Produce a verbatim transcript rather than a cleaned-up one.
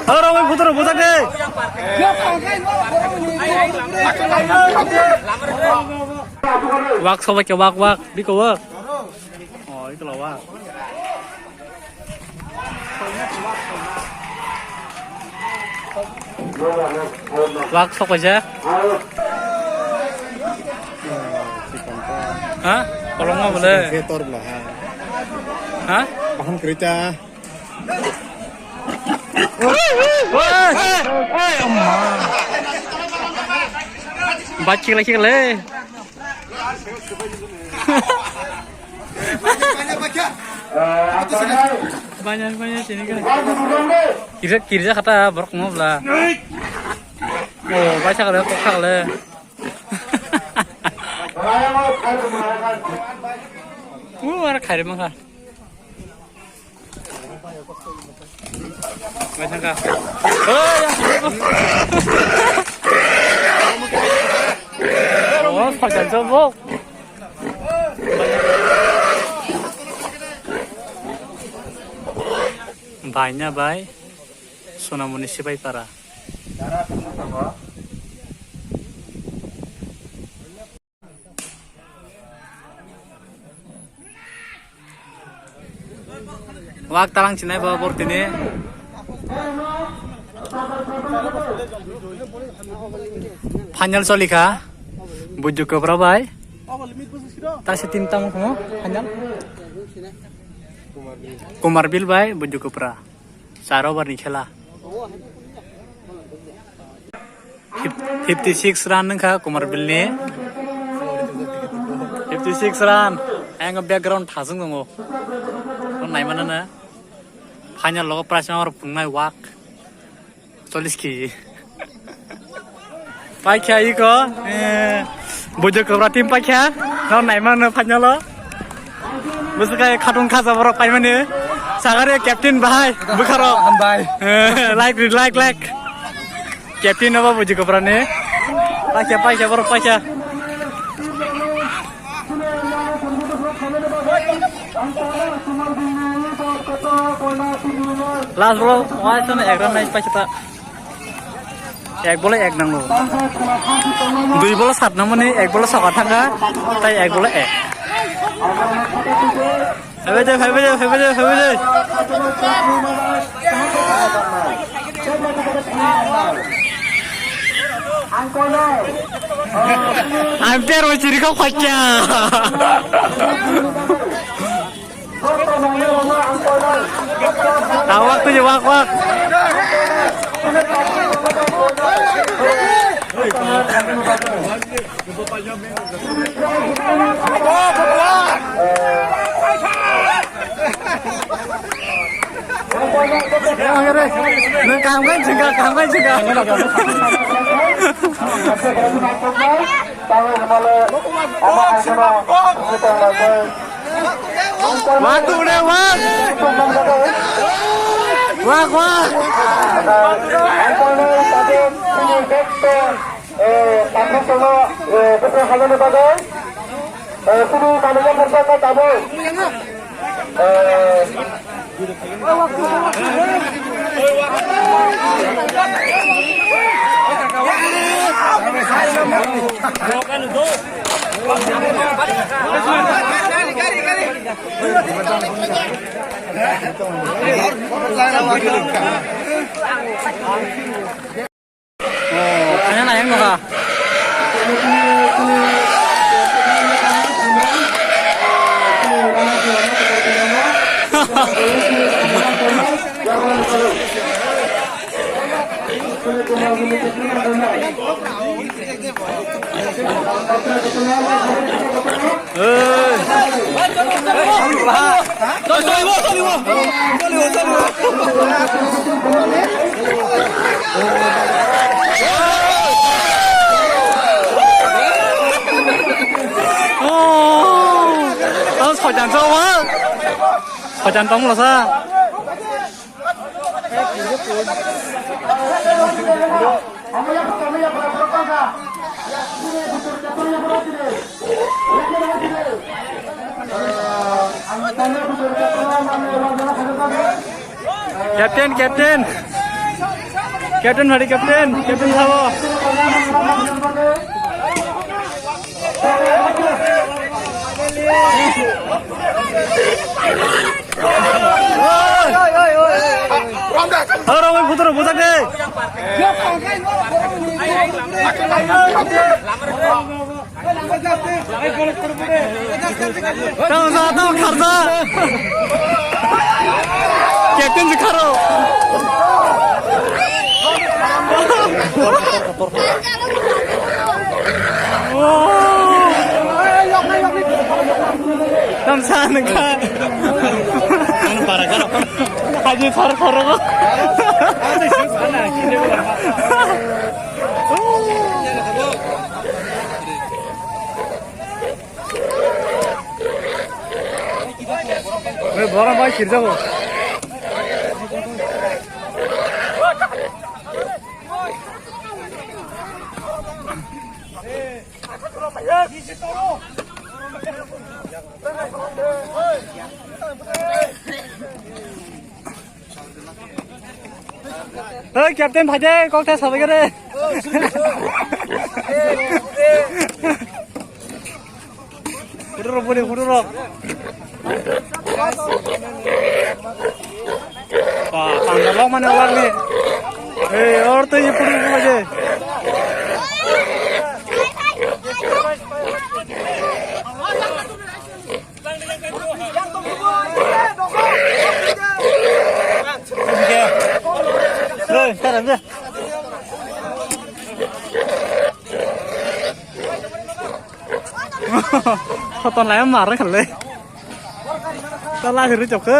Aro bai photo rok bujak de. Wak sobai ke wak wak biko wak. Oh, itu lah wak. Wak sok aja. Hah? Kolong apa boleh? Hah? Paham kerja. Bacik lagi le. Banyak banyak sini kan. Kirja kirja kata borok mau bela. Oh, baca kalau kok kale. Uh, ada kari mangka. Mai thangkha. Oh, ya. Oh, pajan jabo. Bai na bai. Sonamoni Sibai Para. Wak talang chinai bo bortini. Final solikha. Buju Kobra bai. Tasi team tamo komo final. Kumar Bil bai Buju Kobra. Char over ni khela. Fif-, fifty six run wngkha Kumar Bil ni. Fifty six run. Ang background thasung tongo. Naimano na. Final logo prize ma phungnai wak. Chollish kg. Paikha iko, eh, Buju Kobra team paikha. No naimano final o. Bwswk khatung khaja borok paimani. Sagari captain bahai, bwkharo. Hambai. Eh, like, like, like. Captain obo Buju Kobra ni. Paikha, paikha, borok paikha. Last ball, wai sono ek run nai paikha ta. Ek bole ek nango. Dui bole sat nangmani, ek bole soka thangkha, tai ek bole ek. Phaibai de, phaibai de, phaibai de, phaibai de. Ang ter bo chiri kho khokya. Tawak tu je wak wak. Nang kaham kan juga, kaham kan juga. Wah, tu udah, wah. Wah, wah. Oh, kanya na yang nokha. Oh, soitan sa wa. Soitan tong lo sa. Captain, captain. Captain, hari captain. Captain sao. Ora, ora, putro, bujak de. Tamo sa, tamo kharsa. Captain si kharo. Tamo sa nangkha. Haji thar kharo. Oi, borom bai sirjago. Oi, captain, phai de, kok ta sabai kare. Photo rok, boni photo rok. Ba, panda lok mane wal ni. Ei, or to ye photo rok je. Hey, tara je. Khoton lai mar khalle. Tala hiru chokhe.